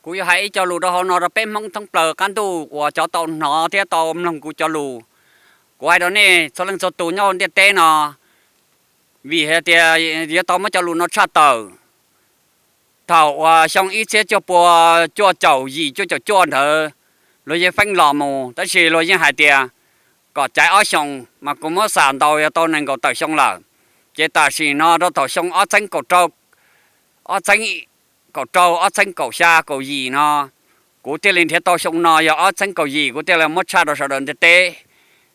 Kuv yuav hais ib co lus rau hauv no rau peb Hmoob thoob plaws qab ntuj uas cov tau hnov thiab tau mloog kuv cov lus. Kuv hais rau nej txhua leej txhua tus nyob hauv ntiaj teb no, vim hais tias yuav tau muab cov lus no tshaj tawm. Thaum uas xyoo ib txhiab cuaj pua cuaj caum yim cuaj caum cuaj ntawd, luag yeej feeb los mus, tab sis luag yeej hais tias kom caiv ob xyoos, mas kuv muab xam ntaus yog tau nees nkaum tawm xyoo lawm. Ces tam sim no rau thaum xyoo ob txheeb kaum rau, ob txheeb kaum rau, ob txheeb kaum xya kaum yim no, kuv thiaj li nrhiav tau xyoo no yog ob txheeb kaum yim kuv thiaj li muab tshaj rau sawv daws ntiaj teb.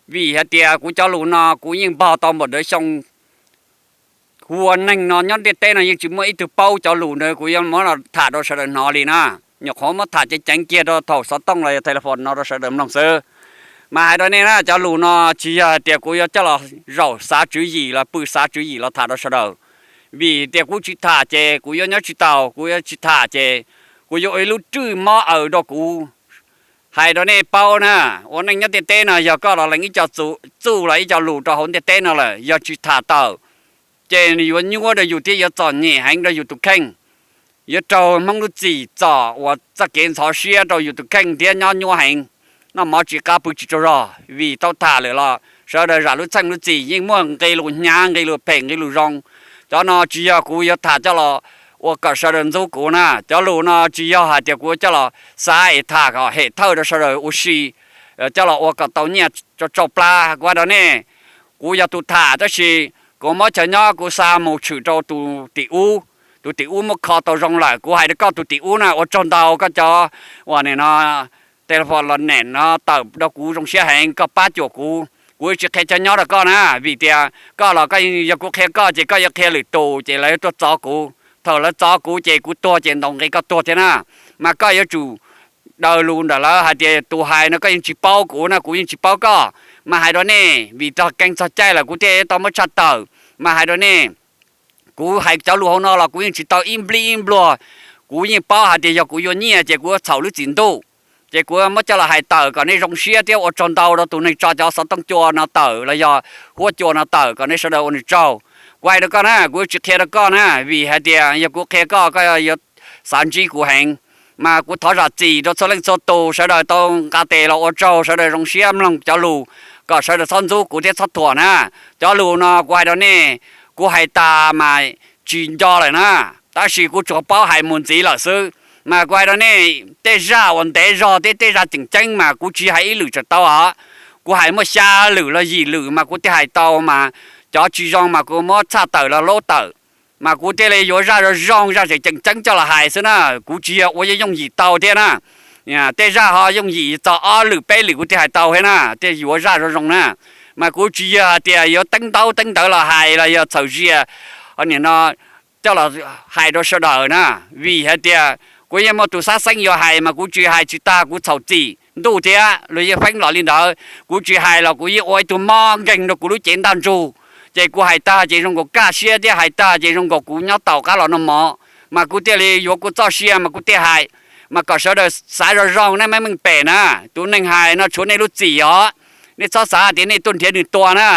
Vim hais tias kuv cov lus no kuv yeej npog tau npaum ntawd xyoo. Hu ua neeg no nyob ntiaj teb no yeej tsis muaj ib tug paub cov lus ntawd kuv yuav muab los tham rau sawv daws hnov li na. Nyuam qhuav muab tham ceev ceev kiag rau thaum xov tooj los yog telephone no rau sawv daws mloog xwb. Mas hais rau nej na, cov lus no tsis yog hais tias kuv yuav coj los zaum xav tswv yim los pw xav tswv yim los tham rau sawv daws. Vim tias kuv tsis tham ces kuv yuav nyob tsis taus, kuv yuav tsis tham ces kuv yuav ua ib lub rwj mob aws rau kuv. Hais rau nej paub na, ua neej nyob ntiaj teb no yog koj los lees ib co txuj los ib co lus rau hauv ntiaj teb no lawm yog tsis tham tawm, ces nws yuav nyuaj rau yus thiab yuav txom nyem heev rau yus tus kheej. Yuav raug Hmoob lub txim txom uas txoj kev ntxhov siab rau yus tus kheej thiab nyob nyuaj heev, noj mov tsis qab pw tsis tsaug zog vim tau tham lawm los sawv daws zam lub txheej lub txim yeej muaj nqe lus hnyav nqe lus phem nqe lus zoo. Cov no tsis yog kuv yuav tham coj los ua kom sawv daws ntxub kuv na, cov lus no tsis yog hais tias kuv coj los xav es tham kom hem thawj rau sawv daws ua si, coj los ua kom tau nyiaj tsau plab. Kuv hais rau nej, kuv yog tus tham tab sis kuv muab chaw nyob kuv xa mus tshwm rau tus tim ub, tus tim ub muab kho tau zoo lawm. Kuv hais rau koj tus tim ub na, ua tsaug ntau koj cov uas nim no telephone los nim no tawm rau kuv zoo siab heev, koj pab cuam kuv. Kuv tsis qhia chaw nyob rau koj na, vim tias koj los koj, yog kuv qhia koj ces koj yuav qhia lwm tus ces lawv yuav tuaj txov kuv. Thaum lawv txov kuv ces kuv tuag ces ntaus nqi koj tuag thiab na. Mas koj yuav tsum daws lus ntawm lawv hais tias tus hais no koj yeej tsis paub kuv no, kuv yeej tsis paub koj. Mas hais rau nej, vim raug keeb txog caij lawm kuv thiaj tau muab tshaj tawm. Mas hais rau nej, kuv hais cov lus hauv no los kuv yeej tsis tau ib nplij ib npluag. Kuv yeej paub hais tias yog kuv yuav nyiaj ces kuv yuav txhaum lub txim ntuj, ces kuv muab coj los hais tawm kom nej zoo siab thiab ua tsaug ntau rau tus neeg tso cov xov tooj cua no tawm los yog huab cua no tawm kom nej sawv daws ua nws tsaug. Kuv hais rau koj na, kuv tsis qhia rau koj na, vim hais tias yog kuv qhia koj, koj yuav xav ntsib kuv heev. Mas kuv thov zam txim rau txhua leej txhua tus, sawv daws tau nqa tes los ua tsaug, sawv daws zoo siab mloog cov lus, kom sawv daws txhob ntxub kuv thiab txhob thuam na. Cov lus no kuv hais rau nej, kuv hais tas mas tsis nco lawm na, tab sis kuv tsuas paub hais mus ntxiv lawm xwb. Mas kuv hais rau nej, tej zaj uas ntev zog thiab tej zaj tseem ceeb mas kuv tsis hais ib lwm tseem tau os. Kuv hais muaj xya lwm los yim lwm mas kuv thiaj hais tau, mas cov tsis zoo mas kuv muab tshaj tawm los lub tawm. Mas kuv thiaj li yuav zaj zoo zoo, zaj tseem ceeb coj los hais xwb na. Kuv tsis yog ua yooj yim tau thiab na. Tej zaj ho yooj yim txog ob lwm peb lwm kuv thiaj hais tau thiab na, thiaj yuav zaj zoo zoo na. Mas kuv tsis yog hais tias yuav teeb ntaub teeb ntawv los hais los yog txhawm zias nim no coj los hais rau sawv daws na. Vim hais tias kuv yeej muaj tus xab xeeb yuav hais mas kuv tsis hais tsis tag kuv txhaum txim ntuj thiab luag yeej feeb los li ntawd. Kuv tsis hais los kuv yeej ua ib tug mob nkeeg rau kuv lub cev ntaj ntsug. Ces kuv hais tag ces zoo nkaus kaj siab thiab hais tag ces zoo nkaus kuv nyob taus qab los noj mov. Mas kuv thiaj li yuav kuv txoj sia mas kuv thiaj hais. Mas kom sawv daws xav zoo zoo nej meej meej pem na. Tus neeg hais no tshuav nej lub txim os. Nej txhob xav tias nej tuaj nrhiav nws tua na.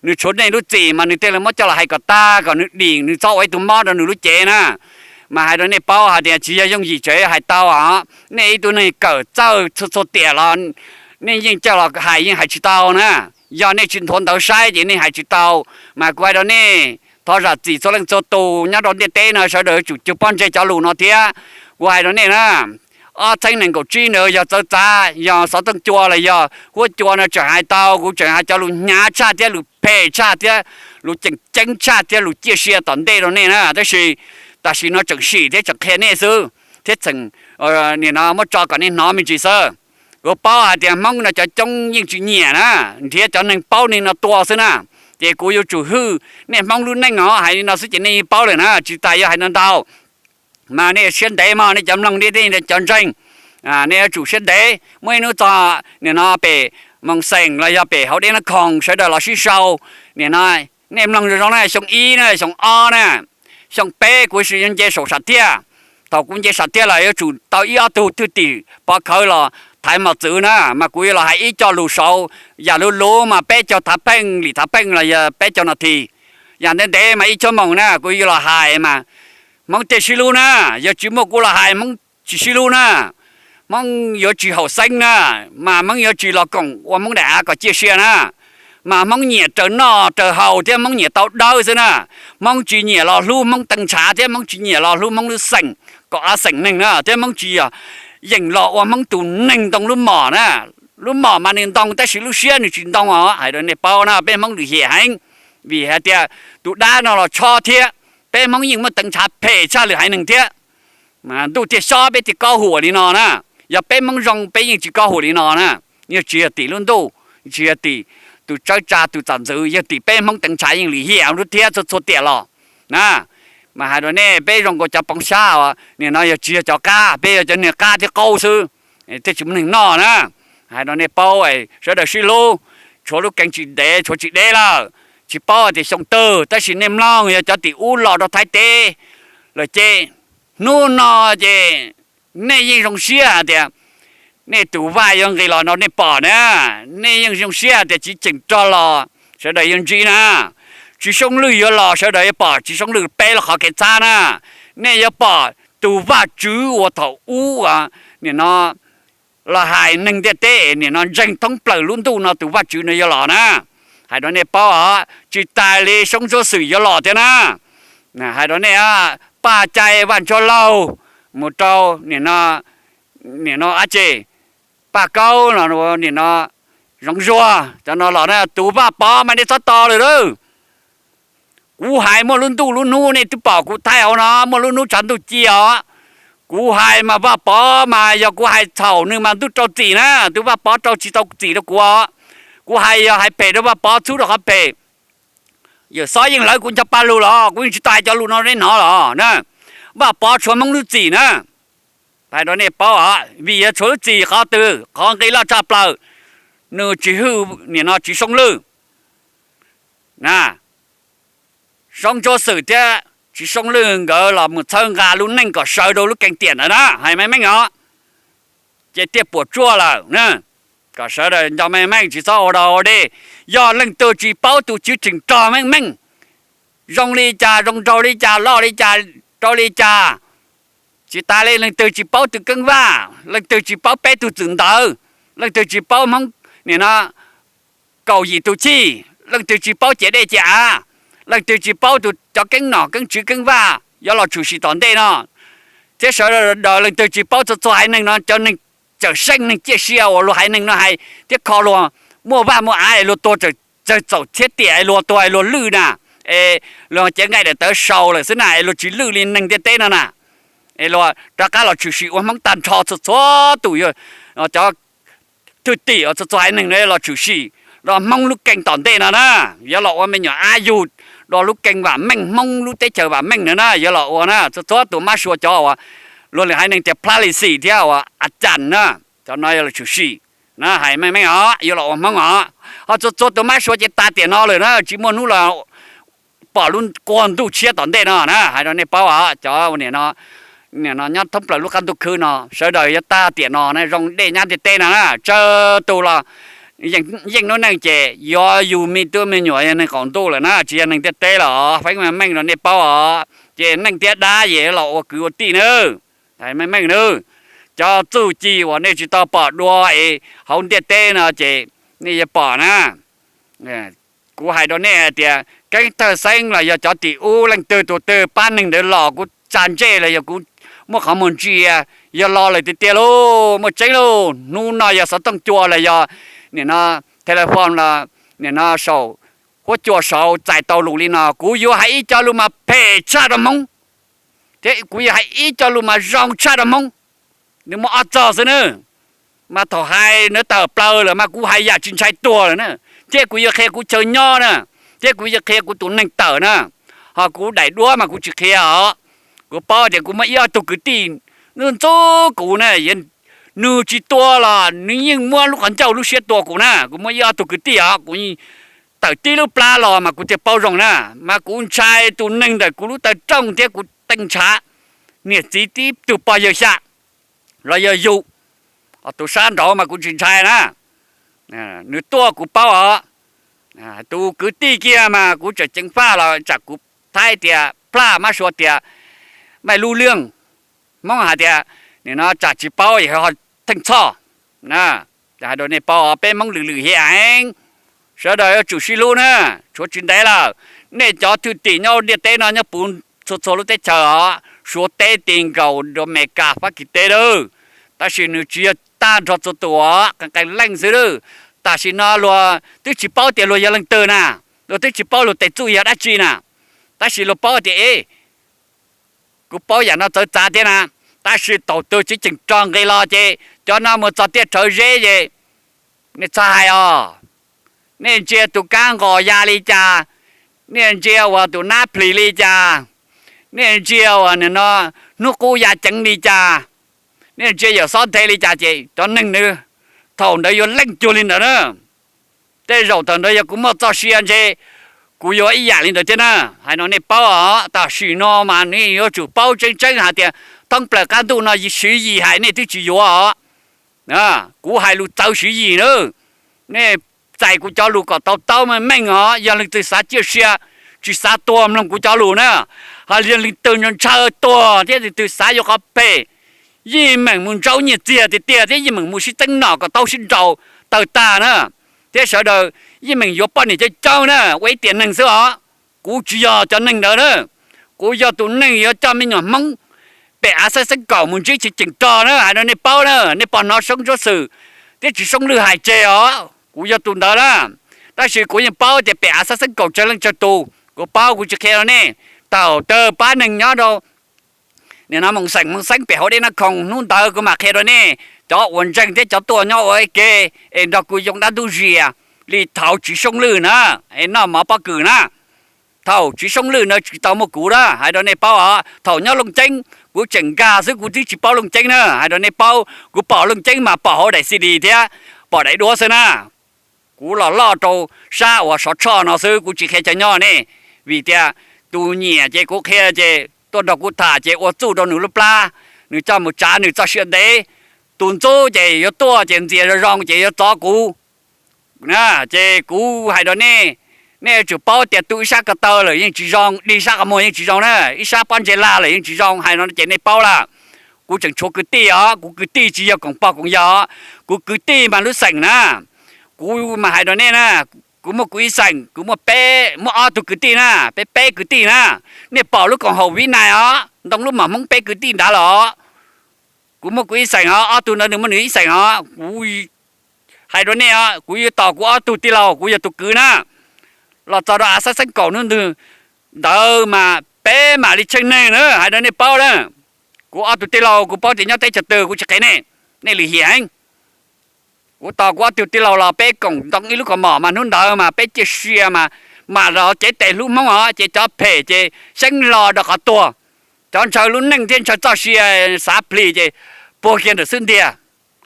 Nws tshuav nej lub txim mas nws thiaj li muab coj los hais kom tag kom nws dim, nws txhob ua ib tug mob rau nws lub cev na. Mas hais rau nej paub hais tias tsis yog yooj yim tseem hais tau os. Nej ib tug neeg kawm txawj txhua txhua tiam los nej yeej coj los hais yeej hais tsis tau na. Yog nej tsis nthuav ntawv saib ces nej hais tsis tau. Mas kuv hais rau nej, thov zam txim txhua leej txhua tus nyob rau ntiaj teb no, sawv daws yuav tsum cug pob ntseg cov lus no thiab. Kuv hais rau nej na, ob txhiab nees nkaum tsib ntawd yog txawv txav, yog xov tooj cua los yog huab cua no tseem hais tau, kuv tseem hais cov lus hnyav tshaj thiab lus phem tshaj thiab lus tseem ceeb tshaj thiab lus ciaj sia tom ntej rau nej na. Tab sis tam sim no tseem sim thiab tseem qhia nej xwb, thiab tseem nim no muab tso kom nej hnov me ntsis xwb. Kuv paub hais tias Hmoob no cov coob yeej tsis nyiam na, nrhiav cov neeg paub neeg no tua xwb na. Ces kuv yuav tsum hwj nej Hmoob lub neej os, hais li no xwb ces nej yeej paub lawm na, tsis tas yuav hais ntau ntau. Mas nej siab ntev mog, nej cov mloog thiab cov ntseeg, nej yuav tsum siab ntev. Muaj ib hnub txog nim no pem Moos Xeem los yog pem hauv Deb Nab Khoom sawv daws los sib sau, nim no nej mloog zoo zoo na, xyoo ib na, xyoo ob na, xyoo peb kuv sim yuav nce saum sam thiaj. Thaum kuv nce sam thiaj los yuav tsum tau ib ob tug thwj tim pov khawv los thaiv mos txwv na, mas kuv yuav los hais ib co lus saud, yam luv luv mas peb caug thav pheej lim thav pheej los yog peb caug nas this. Yam ntev ntev mas ib xuab moos na kuv yuav los hais mas Hmoob thiaj sib hlub na. Yog tsis muaj kuv los hais Hmoob tsis sib hlub na, Hmoob yuav tsis haum xeeb na, mas Hmoob yuav tsis los koom ua Hmoob daim av kom ciaj sia na, mas Hmoob nyiam raws noj raws haus thiab Hmoob nyiam tau dawb xwb na. Hmoob tsis nyiam los hlub Hmoob teev ntshav thiab Hmoob tsis nyiam los hlub Hmoob lub xeem, kaum ob xeem neeg na, thiab Hmoob tsis yog yeem los ua Hmoob tus neeg ntoo lub mom na. Lub mom mas nws ntoo tab sis lub siab nws tsis ntoo os. Hais rau nej paub na, peb Hmoob lwm hiam heev, vim hais tias tus dab no los tshob thiab, peb Hmoob yeej muaj teev ntshav phem tshaj lwm haiv neeg thiab. Ntuj thiaj xob peb thiaj kob huam li no na. Yog peb Hmoob zoo peb yeej tsis kob huam li no na. Yog tsis yog tim lub ntuj, tsis yog tim tus tsawb tsa tus txam ntxwv, yog tim peb Hmoob teev ntshav yeej lwm hiam lub thiab txhua txhua tiam los na. Mas hais rau nej, peb zoo nkaus cov poov xyab os, nim no yog tsis yog cov qab, peb yog cov niag qab thiab qaub xwb, thiaj tsis muaj neeg noj na. Hais rau nej paub, sawv daws sib hlub, tshuav lub keeb tsis dev, tshuav tsis deb lawm. Tsis paub hais tias xyoo twg, tab sis nej mloog, yog cov tim ub los rau Thaib teb lawm ces hnub no ces nej yeej zoo siab hais tias nej tus vaj yuav nqis los rau nej pom na. Nej yeej zoo siab hais tias tsis tseem rog los sawv daws yuav ntsib na. Tsis Soob Lwj yuav los sawv daws yuav pom Tsis Soob Lwj peb lub qhov kev txhab na. Nej yuav pom tus Vajtswv uas thaum ub nim no los hais neeg ntiaj teb, nim no ntseeg thoob plaws lub ntuj no tus Vajtswv no yuav los na. Hais rau nej paub os, tsis tas li Soob Ntsuab Xwm yuav los thiab na. Hais rau nej, Paj Cai Vaj Ntsuab Laug mus rau nim no dab tsi, Paj Kaub no, nim no Zoov Zuag cov no los na, tus Vaj Pov mas nej txhob tos lawm lauj. Kuv hais muaj lub ntuj lub hnub, nej twb pom kuv thaij hauv no muaj lub hnub tshav ntuj ci os. Kuv hais mas Vaj Pov mas yog kuv hais txhaum nws mas ntuj rau txim na, tus Vaj Pov rau tsis tau txim rau kuv os. Kuv hais yog hais phem rau Vaj Pov txhub rau qhov phem. Yawm Xob yeej hlawv kuv cov paj lug los kuv yeej tsis tau hais cov lus no rau nej hnov los na. Vaj Pov tshuav Hmoob lub txim na. Hais rau nej paub os, vim yog tshuav lub txim qhov twg, qhov nqi loj tshaj plaws, nws tsis hwj nim no Tsis Soob Lwj na. Soob Ntsuab Xwm thiab Tsis Soob Lwj nkawd los mus txhawb nqa lub neej kom sawv rau lub keeb tiam ntawd na, hais meej meej os. Ces thiaj puas tsuaj lawm na. Kom sawv daws nco meej meej, tsis txhob ua dog ua dig. Yog leej twg tsis paub tus Tswv tseem rog meej meej, zoo li cas, zoo nraug li cas, loj li cas, rau li cas, tsis tas li leej twg tsis paub tus Keeb Vaj, leej twg tsis paub peb tug txwm ntawv, leej twg tsis paub Hmoob nim no kaum yim tus chij, leej twg tsis paub ciam dej ciam av, leej twg tsis paub tus cov keeb nom keeb tswv Keeb Vaj yuav los tshwm sim tom ntej no, thiab sawv daws leej twg tsis paub txhua txhua haiv neeg no, cov neeg cawm seej neeg ciaj sia uas luag haiv neeg no hais thiab kho luag muaj vaj muaj av es luag tuag tsawg txaum txhiab tiam es luag tuag es luag lwj na, es luag cev nqaij daim tawv sau lawm xwb na, es luag tsis lwj li neeg ntiaj teb no na, es luag rov qab los tshwm sim ua Hmoob tag nrho txhua txhua tus, cov thwj tim uas txhua txhua haiv neeg no los tshwm sim rau Hmoob lub keeb tom ntej no na, yuav los ua me nyuam ab yug rau lub keeb vam meej, Hmoob lub teb chaws vam meej no na, yuav los ua na, txhua txhua tus mab sua cov uas luag lwm haiv neeg tias plab li xim thiab uas a cas na, cov no yuav los tshwm sim na, hais meej meej os, yuav los ua Hmoob os. Ho txhua txhua tus mab sua ces tas tiam no lawm na, tsis muaj hnub los pom lub kua ntuj tshiab tom ntej no na, hais rau nej paub os, cov nim no nyob thoob plaws lub qab ntuj khwb no sawv daws yuav tag tiam no na, zoo dej nyab ntiaj teb no na, tsawg tus los yeej lub neej ces yuav yug me tub me nyuam yog neeg qaum ntuj lawm na, tsis yog neeg ntiaj teb lawm os, feeb meej meej rau nej paub os. Ces neej thiab dab yeej los ua kwv ua tij nawb, hais meej meej nawb. Cov txuj ci uas nej tsis tau pom dua es hauv ntiaj teb no ces nej yuav pom na. Kuv hais rau nej hais tias Keeb Thawj Xeeb los yog cov tim ub leej twg tus twg pab neeg ntawd los kuv tsa ntsej los yog kuv muaj qhov muag ntsia, yog los lawm tiag tiag lauj, muaj tseeb lauj. Hnub no yog xov tooj cua los yog nim no telephone los nim no saum huab cua saud txais tau lus li no, kuv yuav hais ib co lus mas phem tshaj rau Hmoob, thiab kuv yuav hais ib co lus mas zoo tshaj rau Hmoob. Nws muaj ob txog xwb na, mas thaum hais nws tawm plaws lawm mas kuv hais yam tsis ntshai tuag lawm na, thiab kuv yuav qhia kuv chaw nyob na, thiab kuv yuav qhia kuv tus neeg tawm na. Ho kuv daim duab mas kuv tsis qhia os. Kuv paub tias kuv muaj ib ob tug kwv tij ntxub ntxub kuv na, nws tsis tua los nws yeej muab lub qhov ncauj lub siab tua kuv na. Kuv muaj ib ob tug kwv tij os, kuv tawm tib lub plab los mas kuv thiaj paub zoo na, mas kuv ntshai tus neeg ntawm kuv lub taw rooj thiab kuv teej ntshav, niam txiv tib tug pog yawg xya los yog yus, tus sab nraud mas kuv tsis ntshai na. Nws tuaj kuv paub os. Tus kwv tij kiag mas kuv tseem ceev faj los tsam kuv thaib tias plaj mab sua tias maj lub liaj, Hmoob hais tias nim no tsam tsis paub yog ho theej txhoj. Hais rau nej paub os, peb Hmoob lwm lwm hiam heev, sawv daws yuav tsum sib hlub na, tshuav tsis ntev lawm. Nej cov thwj tim nyob ntiaj teb no nyob puv txhua txhua lub teb chaws os, Suav teb ti nkaus rau Amelikas Fab Kis teb lawm, tab sis nws tsis yog tag nrho txhua tus os, qee qee leej xwb lawm. Tam sim no luag twb tsis paub tias luag yog leej twg na, luag twb tsis paub luag tes txuj yog dab tsi na, tab sis luag paub tias e, kuv paub yam no txawv txav thiab na, tab sis thaum twg tsis cheem rog nqis los ces cov no mus txog tiaj rhawv zeb ces nej txhob hais os. Nej ntsia tus kab nqos ya li cas, nej ntsia uas tus nab plhis li cas, nej ntsia uas nim no hnub qub ya ceev li cas, nej ntsia yawm xob nthe li cas ces cov neeg ntawd thaum ntawd yuav leej cuag li ntawd na. Tej zaum thaum ntawd yog kuv muaj txoj sia ntshe kuv yuav ib yam li ntawd thiab na. Hais no nej paub os, tam sim no mas nej yuav tsum paub tseeb tseeb hais tias thoob plaws qab ntuj no siv yim hais nej twb tsis yuav os. Kuv hais lus txawv siv yim na. Nej txais kuv cov lus kom tau taub meej meej os, yog leej twg xav ciaj sia, tsis xav tuag mloog kuv cov lus na. Ho yog leej twg ntshaw tuag thiab leej twg xav yuav qhov phem, yeej meem mus ntsaub nyiaj txiag tiag tiag thiab yeej meem mus sib txeeb nom kom tau sib nraus tawg tag na. Thiab sawv daws yeej meem yuav poj niam coob coob na, ua ib tiam neeg xwb os. Kuv tsis yog cov neeg ntawd na. Kuv yog tus neeg yuav coj me nyuam Hmoob pem av xab xeeb kaum mus ntsib tsis cheem rog na, hais rau nej paub na, nej pom hnov Soob Ntsuab Xwm thiab Tsis Soob Lwj hais tseg os, kuv yog tus ntawd na. Tab sis kuv yeej paub tias pem av xab xeeb kaum tsawg leej tsawg tus, kuv paub, kuv tsis qhia rau nej. Thaum twg pab neeg nyob rau nim no Moos Xeem Moos Xeeb pem hauv dej Nab Khoom hnub ntawd kuv mam qhia rau nej. Cov uas ntseeg thiab cov tuaj nyob ua ib ke es nrog kuv yoo dab ntub zias li thaum Tsis Soob Lwj na, es noj mov pob kws na. Thaum Tsis Soob Lwj na tsis tau muaj kuv na, hais rau nej paub os. Thaum nyob Looj Ceeb kuv tseem nkag xwb, kuv twb tsis paub Looj Ceeb na, hais rau nej paub. Kuv pom Looj Ceeb mas pom hauv daim C D thiab pom daim duab xwb na. Kuv los loj rau sab uas Sov Tshoj no xwb, kuv tsis qhia chaw nyob nej. Vim tias tus nyiam ces kuv qhia ces tuaj nrog kuv tham ces ua txuj rau nws lub plab, nws coj mus tsav nws txoj sia ntev. Tus ntxub ces yuav tuaj ces ntxias zoo zoo ces yuav txov kuv na. Ces kuv hais rau nej, nej yuav tsum paub tias tu ib sab ko taw lawm yeej tsis zoo, dig sab qhov muag yeej tsis zoo na, ib sab pob ntseg lag lawm yeej tsis zoo, hais no ces nej paub lawm. Kuv tseem tshuav kwv tij os, kuv kwv tij tsis yog koom pog koom yawg os, kuv kwv tij mas lub xeem na. Kuv mas hais rau nej na, kuv muaj kuv ib xeem, kuv muaj peb, muaj ob tug kwv tij na, peb peb kwv tij na. Nej pom lub koom haum Vib Nais os, ntoo lub mam Hmoob peb kwv tij nrad los os. Kuv muaj kuv ib xeem os, ob tug ntawd nws muaj nws ib xeem os. Kuv hais rau nej os, kuv yuav tos kuv ob tug tij laug, kuv yog tus kwv na. Los txog rau av xab xeeb kaum hnub ntawd mas peb mam li tsheej neeg na, hais rau nej paub na. Kuv ob tug tij laug kuv paub tias nyob teb chaws twg, kuv tsis qhia nej, nej lwm hiam heev. Kuv tos kuv ob tug tij laug los peb koom ntoo ib lub kaus mom mas hnub ntawd mas peb ciaj sia mas, mas los cev tes hlub Hmoob os, ces cov phem ces xyeeb hlo rau qhov tuag. Cov ntshaw lub neej thiab ntshaw txoj sia xav plhis ces puag kiag ntawm xwb ntiag.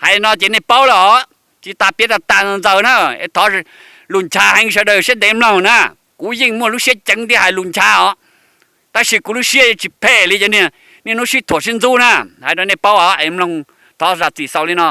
Hais no ces nej paub lawm os, tsis tas piav tas tas ntxaws na, es thov lus nchav heev sawv daws siab ntev mloog na. Kuv yeej muaj lub siab ceev thiab hais lus nchav os, tab sis kuv lub siab tsis phem li cov niag niaj hnub sib thuam sib ntxub na. Hais rau nej paub os, es mloog, thov zam txim xaus li no.